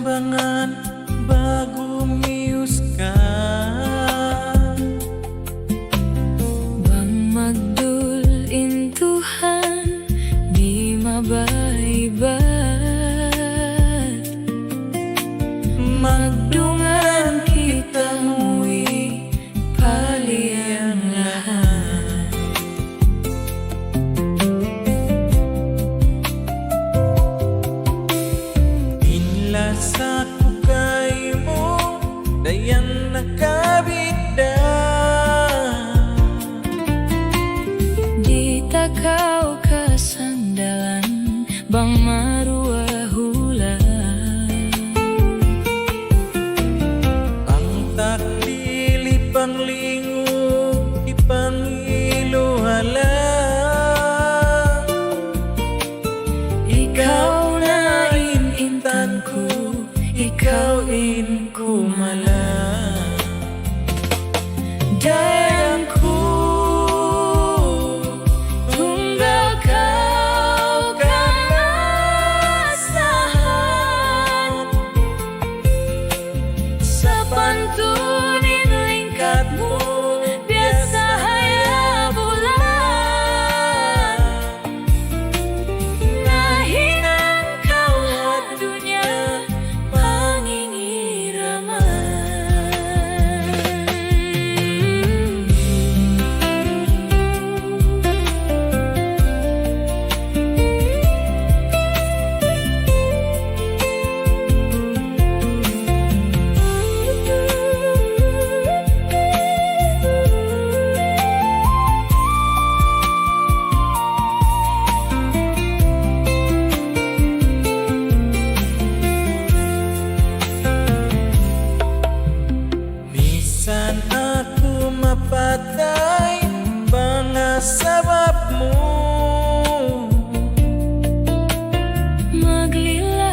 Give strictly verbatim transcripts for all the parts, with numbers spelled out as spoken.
Pangan bagu miyus ka. Bang magdul in Tuhan di' mabaybat. Magdungan kita muwi' pa liyang lahat. In lasa ku kaymu, dayn ha kabidda'. Di' ta kaw kasandalan, bang maruwa hula'. Bang takdil hipanglingu', hipangilu' ha lawm. Ikaw na in intan ku, ikaw in kumalam. Dayn ku, tunggal kaw kalasahan. Sapantun in lingkat mu, biya' sahaya bulan. Nahinang kaw ha dunya, pangingiraman. Misan aku mapatay bang ha sabab mu. Maglila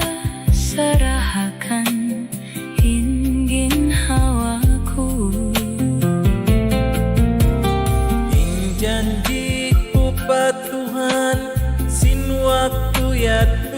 sarahakan in ginhawa ku. In janji' ku pa Tuhan sin waktu yadtu.